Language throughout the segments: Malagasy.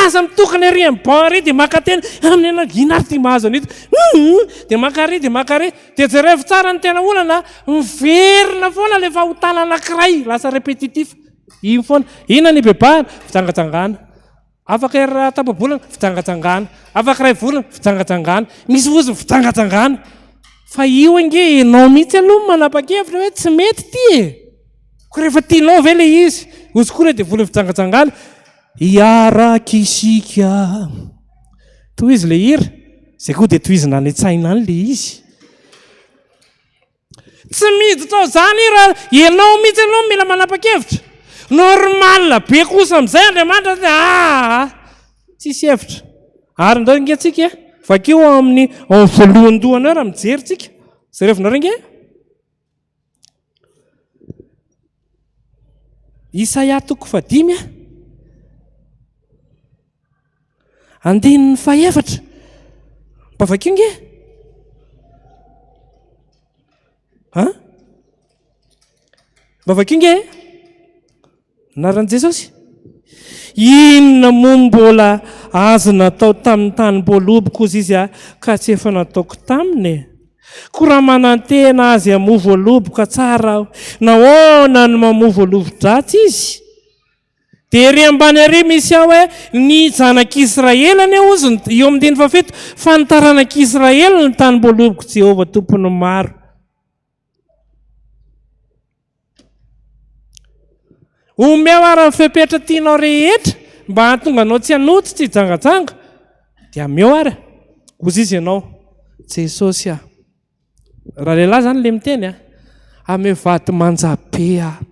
Lasa mitokana ery amin'ny banc ery dia maka teny amin'ny anarana inona ary ity mahazo an'ito? Hum dia maka ary dia maka ary dia jerevo tsara ny tena olana miverina foana ilay fahotana anankiray lasa répétitif iny foana. Inona ny ibebahana? Fijangajangana. Afaka iray tapa-bolana, fijangajangana. Afaka iray volana, fijangajangana. Misy fotsiny fijangajangana. Fa io ange ianao mihitsy aloha no manapa-kevitra hoe tsy mety ity e. Ko rehefa tianao ve ilay izy? Hozy koa ilay devolin'ny fijangajangana. Hiaraka isika. Tohizo ilay hira. Izay koa dia tohizina any an-tsaina any ilay izy. Tsy miditra ao izany raha ianao mihitsy aloha mila manapa-kevitra. Normal be kosa amin'izay Andriamanitra dia aa tsisy hevitra. Ary ndao ange tsika vakio ao amin'ny ao voalohan-dohany ao raha mijery tsika. Jerevinareo ange. Isaia toko fahadimy a. Andininy fahefatra. Mba vakio nge. Ha? Mba vakio nge. Anaran'i Jesosy. Inona moa mbola azo natao tamin'ny tanim-boaloboko ozy izy ka tsy efa nataoko taminy e? Koa raha manantena azy hamoa voaloboka tsara aho, nahoana no mamoa voalobo-dratsy izy? Dia ery ambany ery misy aho hoe ny zanak'Israely anie hozy ny, eo amin'ny andininy fahafito, fa ny taranak'Israely ny tanim-boalobok'i Jehovah Tompon'ny maro. Omeo ary ny fepetra tianao rehetra mba hahatonga anao tsy hanoto, tsy hijangajanga. Dia ameo ary. Hozy izy ianao, Jesosy ah. Raha lehilahy izany ilay miteny a, ameo vady manja be aho,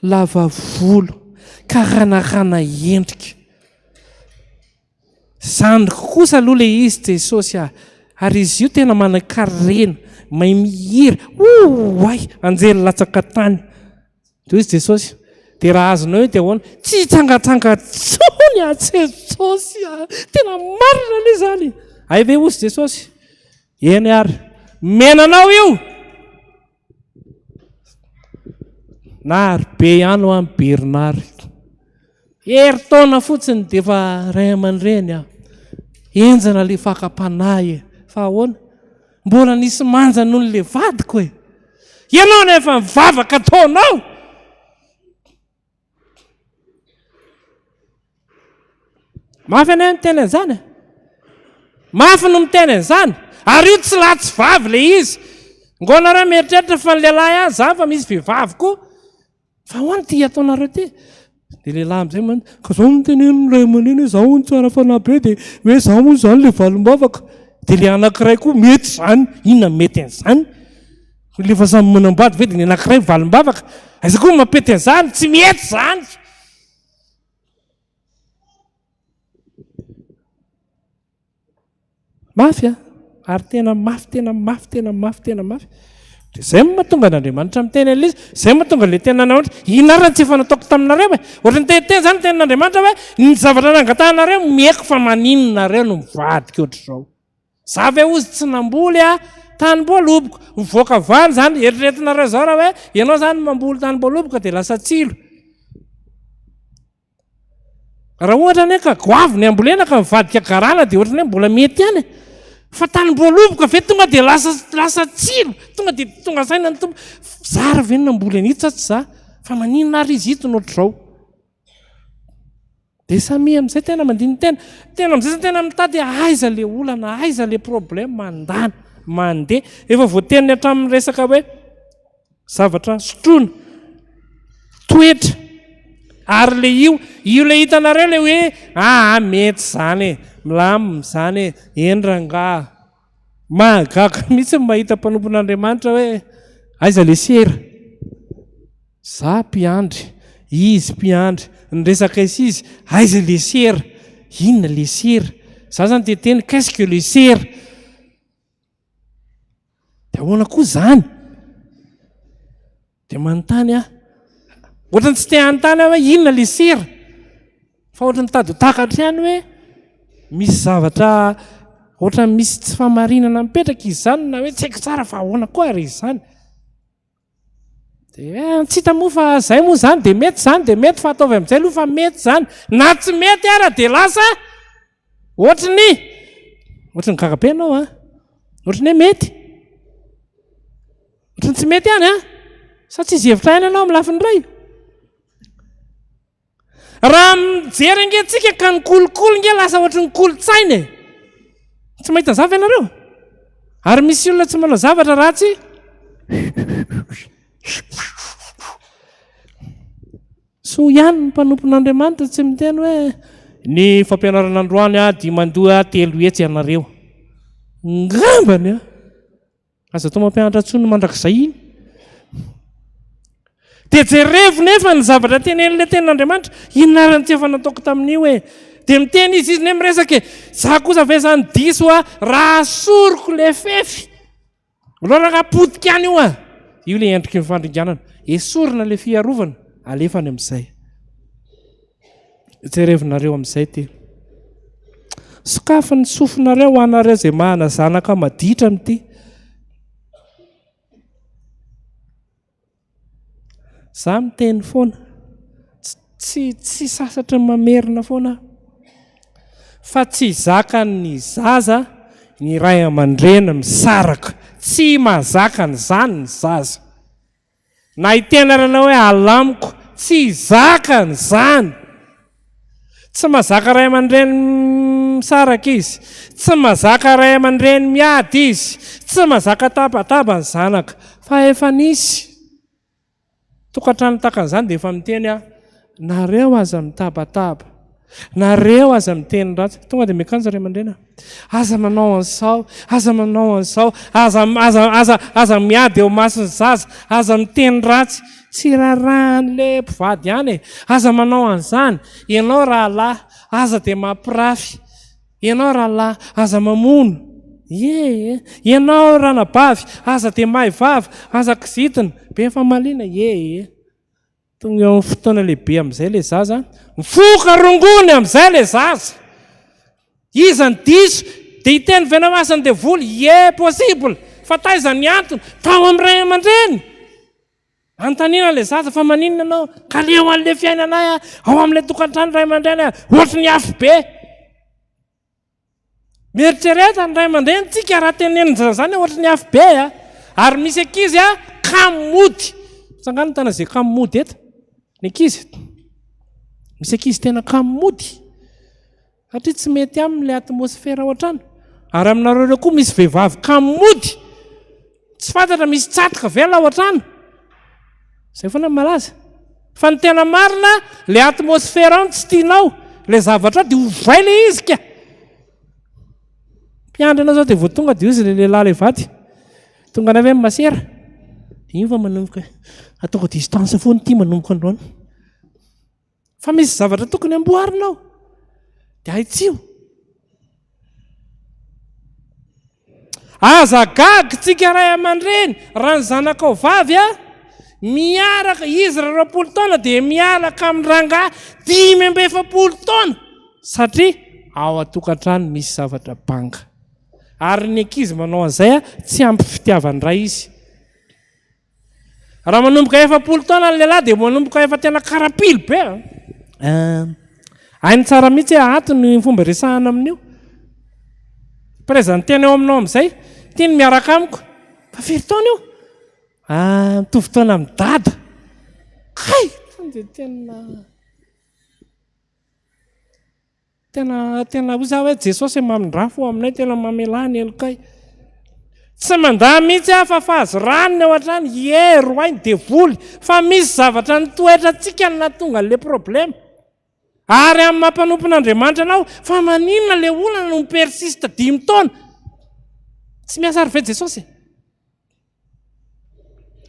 lava volo, karanarana endrika. Zandriko kosa aloha ilay izy Jesosy a, ary izy io tena manan-karena, mahay mihira, oay, anjely latsaka tany. Dia hoy izy Jesosy, dia raha azonao io dia ahoana? Tsy hitsangatsanga intsony aho Jesosy a! Tena marina anie izany! Hay ve hozy Jesosy? Eny ary, mena anao io! Nary be ihany ho an'i Bernard. Herintaona fotsiny dia efa ray aman-dreny aho. Henjana ilay fakam-panahy e! Fa ahoana? Mbola nisy manja noho ilay vadiko e! Ianao nefa mivavaka ataonao! Mafy anie miteny an'izany e! Mafy no miteny an'izany. Ary io tsy lahy tsy vavy ilay izy. Ngao nareo mieritreritra fa ny lehilahy ihany izany fa misy vehivavy koa. Fa ahoana ity ataonareo ity? Dia lehilahy amin'izay man, ka zao no tenenin'ny ray aman-dreny hoe zaho hono tsara fanahy be dia hoe zaho hono izany ilay valim-bavaka. Dia ilay anankiray koa mety izany, inona no mety an'izany? Ilay efa samy manambady ve dia ny anankiray valim-bavaka? Aiza koa no mampety an'izany? Tsy mety izany! Mafy an! Ary tena mafy, tena mafy, tena mafy, tena mafy. Dia izay no mahatonga an'Andriamanitra miteny an'ilay izy. Izay no mahatonga ilay tenin'Andriamanitra. Inona ary no tsy efa nataoko taminareo e? Ohatran'ny teniteny izany ny tenin'Andriamanitra hoe ny zavatra nangatahanareo mieko fa maninona nareo no mivadika ohatr'izao. Za ve hozy tsy namboly a tanim-boaloboka. Mivoaka vany izany. Eritreretinareo izao raha hoe ianao izany mamboly tanim-boaloboka dia lasa tsilo. Raha ohatra anie ka goavy ny ambolena ka mivadika garana dia ohatran'ny hoe mbola mety ihany e. Fa tanim-boaloboka ve tonga dia lasa lasa tsilo, tonga dia tonga saina ny tompo. Za ary ve no namboly an'ito sa tsy za? Fa maninona ary izy ito no ohatr'izao? Dia samia amin'izay tena mandini-tena. Tena amin'izay zany tena mitady hoe aiza le olana, aiza le problème, mandany, mandeha. Efa voateniny hatramin'ny resaka hoe Zavatra sotroina, toetra, ary le io, io le hitanareo le hoe aa mety zany e, milamina zany e, eny rangaha. Mahagaga mihitsy ny mahita mpanompon'Andriamanitra hoe aiza le sera? Za mpiandry, izy mpiandry, ny resaka sy izy, aiza le sera? Inona le sera? Za zany te hiteny qu'est-ce que le sera? Dia ahoana koa izany? Dia manontany aho. Ohatran'ny tsy te hanontany aho hoe inona ilay sera. Fa ohatran'ny mitady ho takatro ihany hoe misy zavatra ohatran'ny misy tsy fahamarinana mipetraka izy izany na hoe tsy haiko tsara fa ahoana koa ary izany. Dia eh, tsy hita moa fa zay moa zany dia mety zany dia mety fa ataovy amin'izay aloha fa mety zany. Na tsy mety ara dia lasa ohatry ny ohatry ny gaga be ianao a. Ohatry ny hoe mety. Ohatry ny tsy mety ihany a. Sa tsy izy hevitra ihany ianao amin'ny lafiny iray? Raha mijery ange tsika ka ny kolikoly nge lasa ohatry ny kolontsaina e. Tsy mahita an'izany ve ianareo? Ary misy olona tsy manao zavatra ratsy. Soa ihany ny mpanompon'Andriamanitra tsy miteny hoe ny fampianarana androany aho dia mandoa 300 ianareo. Ngambany a! Aza atao mampianatra intsony mandrakizay iny. Dia jerevo nefa ny zavatra tenenin'ilay tenin'Andriamanitra. Inona ary no tsy efa nataoko tamin'io e? Dia miteny izy, izy ne miresaka e. Za kosa ve zany diso a? Raha asoriko le fefy. Aleo rangaha potika any io a. Io le endriky ny fandringanana. Esorina le fiarovana, alefa any amin'izay. Jerevinareo amin'izay ity. Sokafy ny sofinareo ho anareo izay manana zanaka maditra amin'ity. Za miteny foana. Tsy tsy sasatra ny mamerina foana aho. Fa tsy zakan'ny zaza ny ray aman-dreny misaraka. Tsy mahazaka an'izany ny zaza. Na hiteny ary ianao hoe alamiko, tsy zakany izany. Tsy mahazaka ray aman-dreny misaraka izy, tsy mahazaka ray aman-dreny miady izy, tsy mahazaka tabataba ny zanaka. Fa efa nisy tokantrano tahaka an'izany dia efa miteny aho, nareo aza mitabataba. Nareo aza miteny ratsy. Tonga dia miakanjo ray aman-dreny aho. Aza manao an'izao, aza manao an'izao, aza, aza, aza, aza miady eo imason'ny zaza, aza miteny ratsy. Tsy raharahan'ilay mpivady ihany e. Aza manao an'izany. Ianao rahalahy, aza dia mampirafy. Ianao rahalahy, aza mamono. Ie, e. Ianao ranabavy, aza dia mahay vava, aza kizitina, be famaliana. Ie, e. Tonga eo amin'ny fotoana lehibe amin'izay ilay zaza, mifoka rongony amin'izay ilay zaza. Iza no diso? Dia hiteny ve ianao asan'ny devoly? Ie, possible. Fa taiza ny antony? Tao amin'ny ray aman-dreny. Anontaniana ilay zaza fa maninona ianao? Ka leo an'ilay fiainanay aho, ao amin'ilay tokantrano ray aman-dreny aho, ohatry ny afobe. Mieritrereta ny ray aman-dreny tsika raha tenenin-dry zareo zany ohatry ny afobe a. Ary misy ankizy a kamo mody. Tsangano ny tanana izay kamo mody eto. Ny ankizy. Misy ankizy tena kamo mody. Satria tsy mety aminy ilay atmosfera ao an-trano. Ary aminareo ireo koa misy vehivavy kamo mody. Tsy fantatra misy tsatoka ve ao an-trano. Izay foana no malaza. Fa ny tena marina, ilay atmosphère ao no tsy tianao, ilay zavatra ao dia ovay ilay izy ka. Mpiandry ianao izao dia vao tonga dia hozy ilay lehilahy ilay vady. Tonga any avy amin'ny masera. Iny vao manomboka ataoko distance foana ity manomboka androany. Fa misy zavatra tokony amboarina ao. Dia ahitsio. Aza gaga tsika ray aman-dreny raha ny zanakao vavy a miaraka izy raha 20 taona dia miaraka amin'ny rangahy 45 taona satria ao an-tokantrano misy zavatra banga. Ary ny ankizy manao an'izay a tsy ampy fitiavan-dray izy. Raha manomboka 40 taona ny lehilahy dia manomboka efa tena karapilo be a. Hainy tsara mihitsy hoe ato ny fomba resahana amin'io. Présenter-ny eo aminao amin'izay, ity ny miaraka amiko. Fa firy taona io? Ah, mitovy taona amin'i Dada. Kay! Dia tena Tena tena hoy za hoe Jesosy mamindrà fo aminay tena mamelà ny helokay. Tsy mandà mihitsy aho fa fahazirany ny ao an-trano, ie roahy ny devoly fa misy zavatra nitoetra antsika no nahatonga an'le problema. Ary amin'ny maha mpanompon'Andriamanitra anao, fa maninona le olana no mi-persiste dimy taona? Tsy miasa ary ve Jesosy e?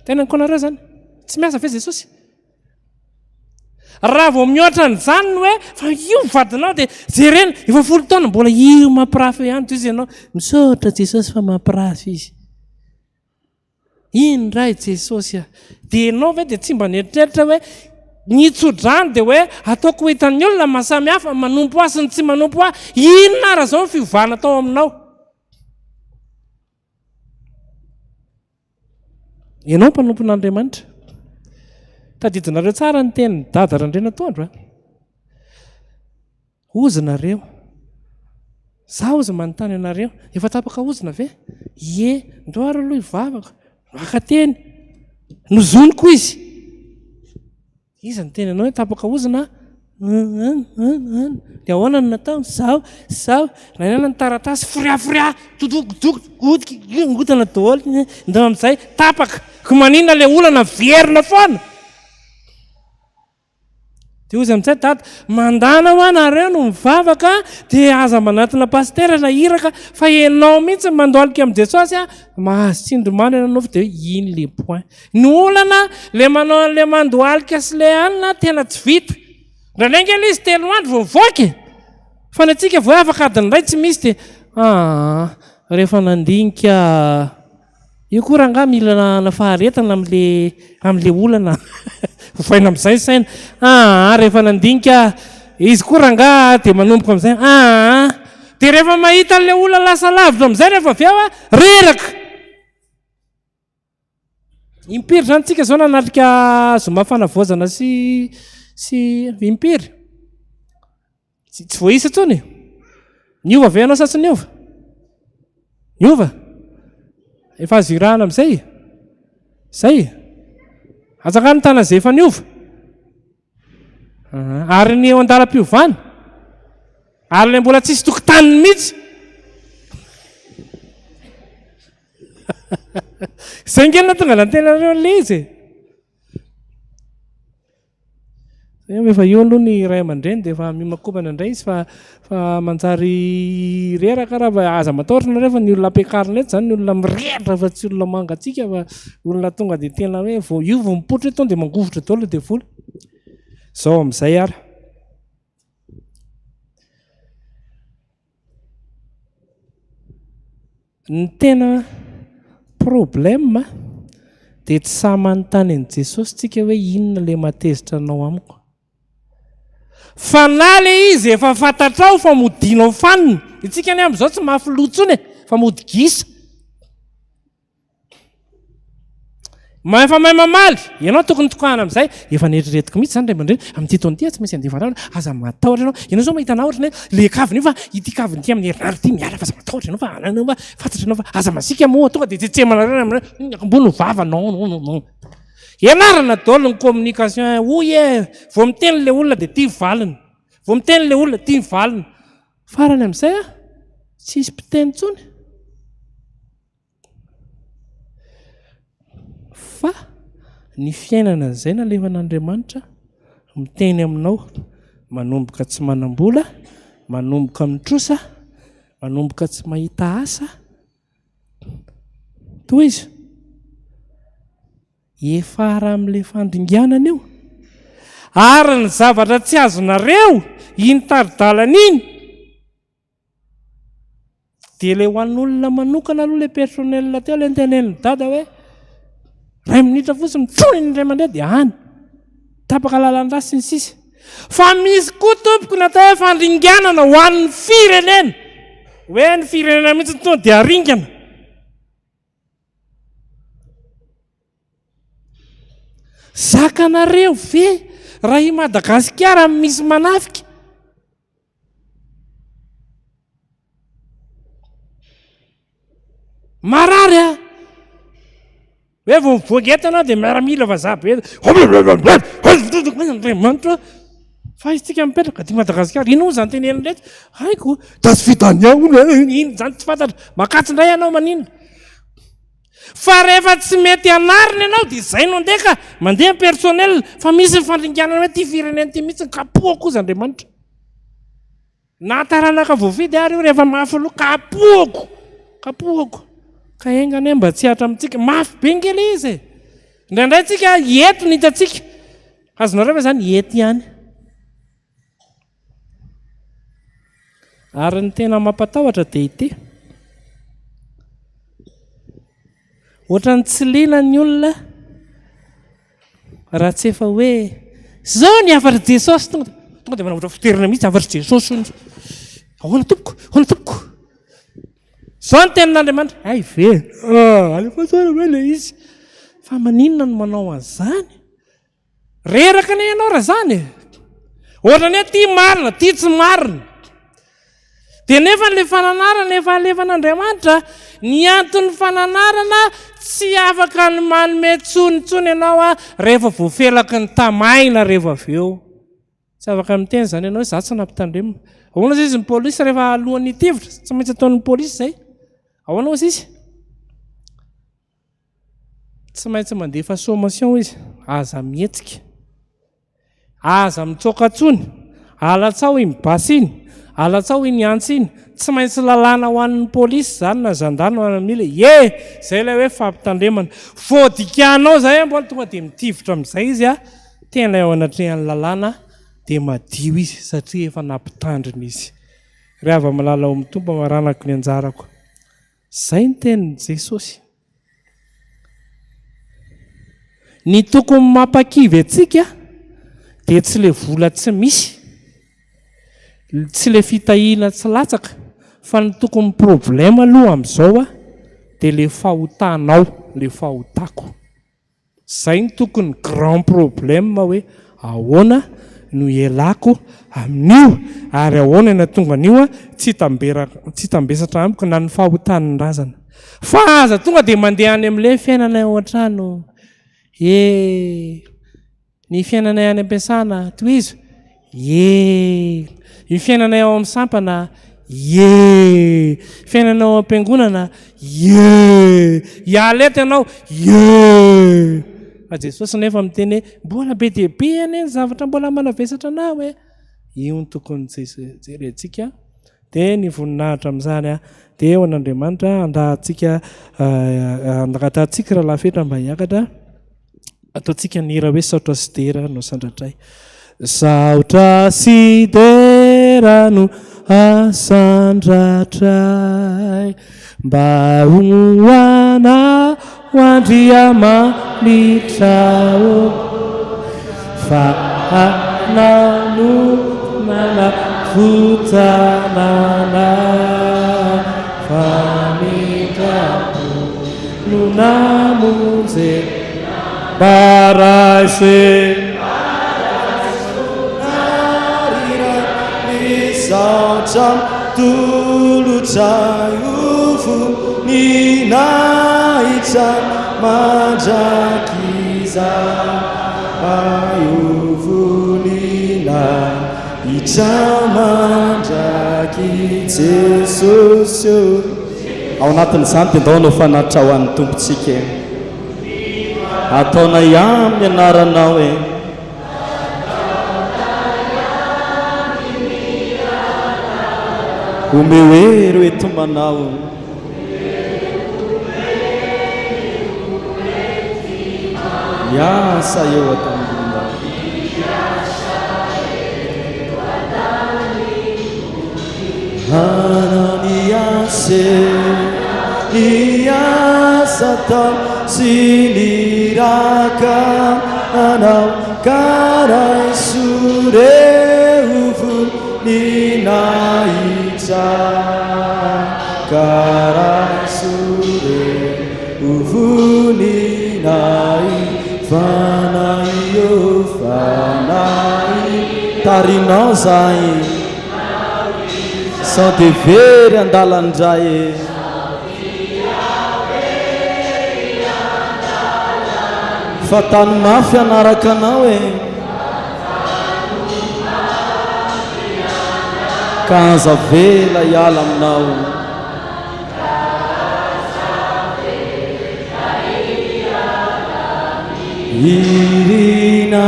Teneniko anareo zany. Tsy miasa ve Jesosy? Raha vao mihoatra an'izany ny hoe fa io vadinao dia jerena efa folo taona mbola io mampirafy eo ihany toy izy ianao. Misaotra Jesosy fa mampirafy izy. Iny indray Jesosy a. Dia ianao ve dia tsy mba nieritreritra hoe ny tsodrano dia hoe ataoko ho hitan'ny olona maha samy hafa manompo ahy sy ny tsy manompo ahy. Inona ary izao ny fiovana tao aminao? Ianao mpanompon'Andriamanitra. Tadidinareo tsara ny tenin'i Dada Randrianatoandro a! Hozy nareo. Za hozy manontany anareo, efa tapaka hozona ve? Ie, ndao ary aloha hivavaka. Maka teny. Nozoniko izy. Iza niteny anao hoe tapaka hozona? Dia ahoana no natao? Zao, zao. Nainana ny taratasy, foriaforia, dodoko, godiky, ngodana daholo. Ndao amin'izay, tapaka. Ko maninona ilay olana verina foana? Dia hoy izy amin'izay, Dada, mandàna hoa nareo no mivavaka, dia aza manatona pasitera na iraka, fa ianao mihitsy no mandohalika amin'i Jesosy a, mahazo tsindrimandry ianao nofo, dia hoe iny le point. Ny olana, le manao an'le mandohalika sy le anona tena tsy vita. Indraindray ange le izy telo andro vao mivoaka e! Fa ny antsika vao hoe afaka adiny iray tsy misy dia aa, rehefa nandinika. Io koa rangahy mila na faharetana amle amle olana ovaina amizay ny saina aa rehefa nandinika izy koa rangahy dia manomboka amizay aa dia rehefa mahita an'le olona lasa lavitra amizay rehefa avy eo a reraka impiry zany tsika zao nanatrika zoma fanavaozana sy sy impiry Tsy voaisa intsony e! Niova ve ianao sa tsy niova? Niova? Efa azo irahana amin'izay? Zay? Atsangano ny tanana izay efa niova. Ary ny eo an-dalam-piovana? Ary ilay mbola tsisy tokotaniny mihitsy? Izay nge no nahatonga nantenanareo an'ilay izy e! Efa eo aloha ny ray aman-dreny dia efa miomakomana indray izy fa fa manjary reraka raha fa aza matahotra nareo fa ny olona ampiakarina eto izany ny olona mirehitra fa tsy olona mangatsiaka fa olona tonga dia tena hoe vao io vao mipoitra io tonga dia mangovitra daholo ny devoly. Izao amin'izay ary. Ny tena problème dia tsy sahy manontany an'i Jesosy tsika hoe inona ilay mahatezitra anao amiko. Fa na ilay izy efa fantatrao fa modianao fanina, itsika anie amin'izao tsy mafy loha intsony e, fa mody gisa. Efa mahay mamaly, ianao tokony tokahana amin'izay. Efa neritreretiko mihitsy izany ray aman-dreny, amin'ity taona ity aho tsy maintsy handefa rano, aza matahotra ianao. Ianao izao mahita anah ohatran'ny hoe le kavina io fa ity kavina ity amin'ny herinandro ity miala fa aza matahotra ianao fa ananao fa fantatra ianao fa aza masiaka moa tonga dia tsetsemanareo ray aman-dreny, ambony ny vava non non non non. Ianarana daholo ny communication hoy e, vao miteny le olona dia ity valiny, vao miteny le olona ity valiny. Farany amin'izay a, tsisy mpiteny intsony. Fa ny fiainana izay nalefan'Andriamanitra miteny aminao manomboka tsy manam-bola, manomboka mitrosa, manomboka tsy mahita asa, tohizo. Hiafara amin'ilay fandringanana io. Ary ny zavatra tsy azonareo iny tari-dalana iny, Dia ilay ho an'olona manokana aloha ilay personnel teo ilay notenenin'i Dada hoe iray minitra fotsiny mitsoina ny ray aman-dreny dia any. Tapaka lalan-drà sy ny sisa. Fa misy koa tompoko ny atao hoe fandringanana ho an'ny firenena. Hoe ny firenena mihitsy tonga dia aringana. Zakanareo ve raha i Madagasikara misy manafika? Marary a! Hoe vao mivoaka eto ianao dia miaramila vazaha be. Andriamanitra ô! Fa isika mipetraka aty Madagasikara, inona moa izany tenenina ireto? Haiko, das vita ny ao hono e! Inona izany tsy fantatra. Makatso indray ianao maninona? Fa rehefa tsy mety anarina ianao dia izay no andeha ka! Mandeha ny personnel fa misy ny fandringanana hoe ity firenena ity mihitsy kapohako hozy Andriamanitra. Na taranaka voafidy ary io rehefa mafy loha kapohako! Kapohako! Ka enga anie mba tsy hihatra amintsika. Mafy be nge le izy e! Indraindray tsika eto no hitantsika. Azonareo ve zany? Eto ihany. Ary ny tena mampatahotra dia ity. Ohatran'ny tsy liana ny olona raha tsy efa hoe zao ny hafatr'i Jesosy tonga tonga dia manamboatra fitoerana mihitsy hafatr'i Jesosy hono. Ahoana tompoko? Ahoana tompoko? Zao ny tenin'Andriamanitra. Hay ve? Ah, alefa tsara ve ilay izy? Fa maninona no manao an'izany? Reraka anie ianao raha izany e. Ohatran'ny hoe ty marina, ty tsy marina. Dia nefa ilay fananarana efa alefan'Andriamanitra, ny anton'ny fananarana tsy afaka ny manome tsony intsony ianao a, rehefa voafelaky ny tamaina rehefa avy eo. Tsy afaka miteny izany ianao hoe za tsy nampitandremina. Ahoana izy ny polisy rehefa alohan'ny hitifitra? Tsy maintsy ataon'ny polisy izay. Ahoana hozy izy? Tsy maintsy mandefa sommation izy, aza mihetsika. Aza mitsoaka intsony, alatsao iny basy iny, alatsao iny antsy iny, tsy maintsy lalàna ho an'ny polisy izany na gendarme na miaramila e! Ye! Izay ilay hoe fampitandremana. Vao dikanao izay mbola tonga dia mitifitra amin'izay izy a, tena eo anatrehan'ny lalàna dia madio izy satria efa nampitandrina izy. Ry hava-malala ao amin'ny Tompo, amaranako ny anjarako. Izay ny tenin'i Jesosy. Ny tokony mampakivy antsika dia tsy le vola tsy misy, tsy le fitahiana tsy latsaka fa ny tokony problème aloha amin'izao dia le fahotanao, le fahotako. Zay no tokony grand problème hoe ahoana no ialako amin'io ary ahoana no hahatonga an'io tsy tsy hitambesatra amiko na ny fahotan'ny razana. Fa aza tonga dia mandeha any amin'ilay fiainana ao an-trano eh. Ny fiainanay any am-piasana, tohizo, Ie! Ny fiainanay ao amin'ny sampana, Ie! Fiainana ao am-piangonana, Ie! Hiala eto ianao, Ie! Fa Jesosy nefa miteny hoe, mbola be dia be anie ny zavatra mbola manavesatra anao e! Io no tokony jerentsika. Dia ny voninahitra amin'izany dia ho an'Andriamanitra, andahantsika, angatahantsika Rahalahy Fetra mba hiakatra. Ataontsika ny hira hoe Saotra sy dera no asandratray. Saotra sy dera no asandratray mba ho anao Andriamanitra ô fa anao no nanavotana anay famindram-po no namonjy mba raiso Misaotra tolotra ho voninahitra mandrakizay ho voninahitra mandrakizay Jesosy ô. Ao anatin'izany dia ndao hanao fanatitra ho an'ny Tompontsika e. Ataonay amin'ny anaranao e. Omeo hery ho enti-manao. Miasa eo an-taninao. Hanao ny asa ny asa atao sy ny iraka anao ka raiso ireo voninahitra ka raiso ireo voninahitra fanahy ô fanahy tarinao zahay Sao dia very andalan-dray e. Fa tany mafy hanaraka anao e. Ka aza avela hiala aminao. Irina,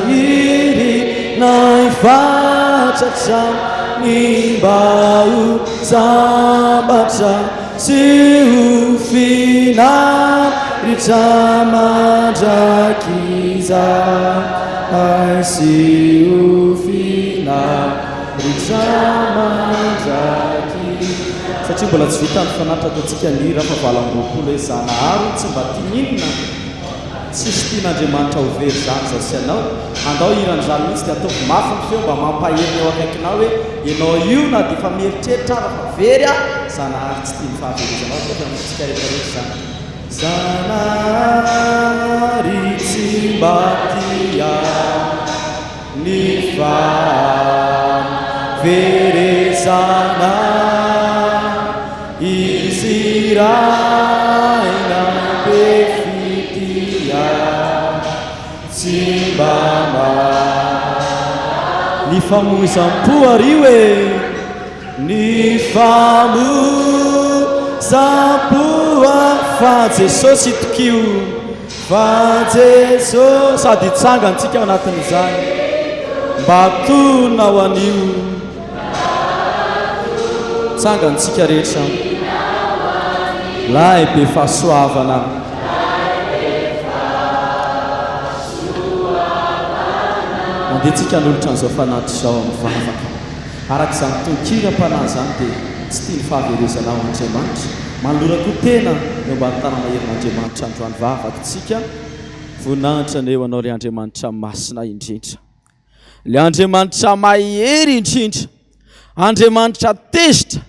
irina hifatratra ny mba ho sambatra sy ho finaritra mandrakizay sy ho finaritra mandrakizay. Satria mbola tsy vita ny fanatitra ataontsika ny hira fa 28 hoe Zanahary tsy mba tia n'inona. Tsisy tian'Andriamanitra ho very izany izaho sy ianao. Andao hihira an'izany mihitsy dia ataovy mafy ny feo mba mampahery ny eo akaikinao hoe ianao io na dia efa mieritreritra aza fa very aho, Zanahary tsy tia ny fahaverezanao. Ataovy amin'ny fontsika rehetra rehetra izany. Zanahary tsy mba tia. Ny fahaverezana Izy Rainao be fitia Tsy mba Ny famoizam-po ary io e! Ny famoizam-po fa Jesosy itokio fa Jesosy sady hitsangana tsika ao anatin'izany mba tonao anio tsangana tsika rehetra lay be fahasoavana Andeha tsika hanolotra an'izao fanatitra izao amin'ny vavaka. Araka izany tonon-kiram-panahy izany dia tsy tia ny fahaverezana ao Andriamanitra. Manolora koa tena eo ambany tanà-maherin'Andriamanitra androany vavaka tsika. Voninahitra anie ho Anao ry Andriamanitra masina indrindra. Ilay Andriamanitra mahery indrindra. Andriamanitra tezitra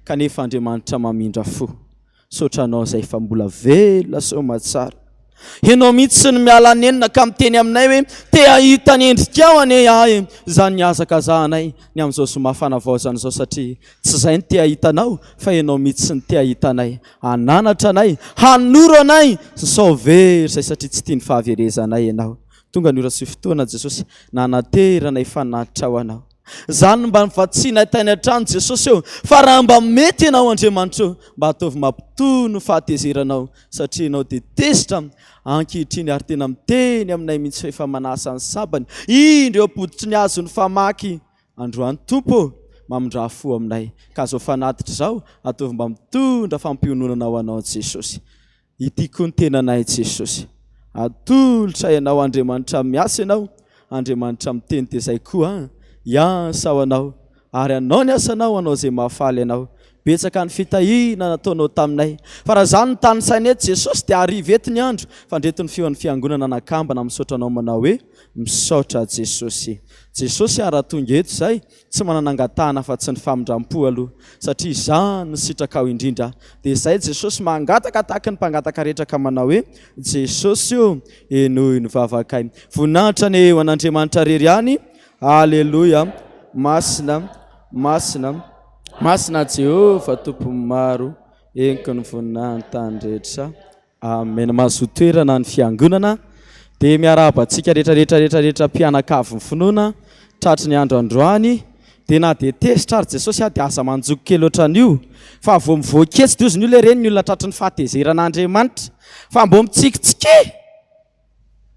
kanefa Andriamanitra mamindra fo. Misaotra anao izay efa mbola velona soamatsara. Ianao mihitsy no miala nenina ka miteny aminay hoe te hahita ny endrikao anie aho e. Izany nihazakazahanay ny amin'izao zoma fanavaozana izao satria tsy izay no te hahita anao fa ianao mihitsy no te hahita anay, hananatra anay, hanoro anay sao very izay satria tsy tia ny fahaverezanay ianao. Tonga ny ora sy fotoana Jesosy nanateranay fanatitra ho anao. Zany no mba nivatsianay tany an-trano Jesosy ô, fa raha mba mety Ianao Andriamanitra ô, mba ataovy mampitony ny fahatezeranao, satria Ianao dia tezitra ankehitriny ary tena miteny aminay mihitsy fa efa manasa ny sabany, indro eo am-pototry ny hazo ny famaky androany Tompo ô, mamindrà fo aminay, ka izao fanatitra izao ataovy mba mitondra fampiononana ho Anao Jesosy. Ity koa ny tenanay Jesosy. Atolotra Ianao Andriamanitra miasa Ianao, Andriamanitra miteny dia izay koa an, hiasa ho Anao ary hanao ny asanao hanao izay mahafaly Anao. Betsaka ny fitahiana nataonao taminay. Fa raha izany no tanisaina eto Jesosy dia hariva eto ny andro fa ndreto ny feon'ny fiangonana nakambana misaotra Anao manao hoe misaotra Jesosy. Jesosy an raha tonga eto izay Tsy manana angatahana afa-tsy ny famindram-po aloha, satria izany no sitrakao indrindra. Dia izay Jesosy mangataka tahaka ny mpangataka rehetra ka manao hoe, Jesosy o, henoy ny vavakay. Voninahitra anie ho an'Andriamanitra rery ihany. Aleloia. Masina, masina, masina Jehovah Tompon'ny maro, henoko ny voninahiny tany rehetra. Amen mahazoa toerana ny fiangonana dia miarahaba antsika rehetra rehetra rehetra rehetra mpianakavin'ny finoana tratry ny andro androany dia na dia tezitra ary Jesosy aho dia aza manjoko kely ohatran'io fa vao mivoaka etsy dia ozony io le reny ny olona tratry ny fahatezeran'Andriamanitra fa mbô mitsikitsiky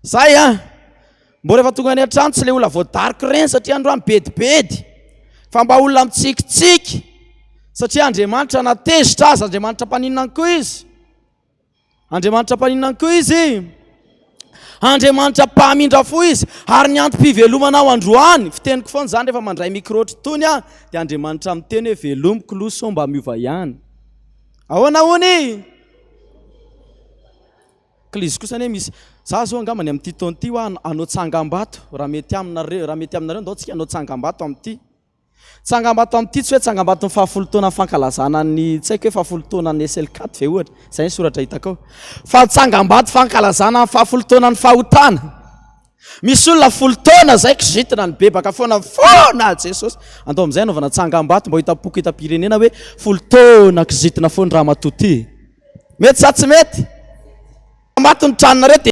zay an mbô rehefa tonga any an-trano tsy le olona voadariko ireny satria androany bedibedy fa mba olona mitsikitsiky satria Andriamanitra na tezitra aza Andriamanitra mpaninona koa izy Andriamanitra mpaninona koa izy? Andriamanitra mpamindra fo izy ary ny antom-pivelomanao androany, fiteniko foana izany rehefa mandray micro ohatr'itony aho, dia Andriamanitra miteny hoe velomiko loha sao mba miova ihany. Ahoana hono? K'l'izy kosa anie misy, za zao angambany amin'ity taona ity hoa hanao tsangambato raha mety aminareo, raha mety aminareo ndao tsika hanao tsangambato amin'ity. Tsangambato amin'ity tsy hoe tsangambaton'ny fahafolo taonan'ny fankalazana ny tsy haiko hoe fahafolo taonan'ny SL4 ve ohatra, izay ny soratra hitako ao. Fa tsangambato fankalazana ny fahafolo taonan'ny fahotana. Misy olona folo taona izay kizitina nibebaka foana foana Jesosy. Andao amin'izay hanaovana tsangambato mba ho hitam-poko hitam-pirenena hoe folo taona kizitina foana ramatoa ity. Mety sa tsy mety? Maty ny tranonareo dia.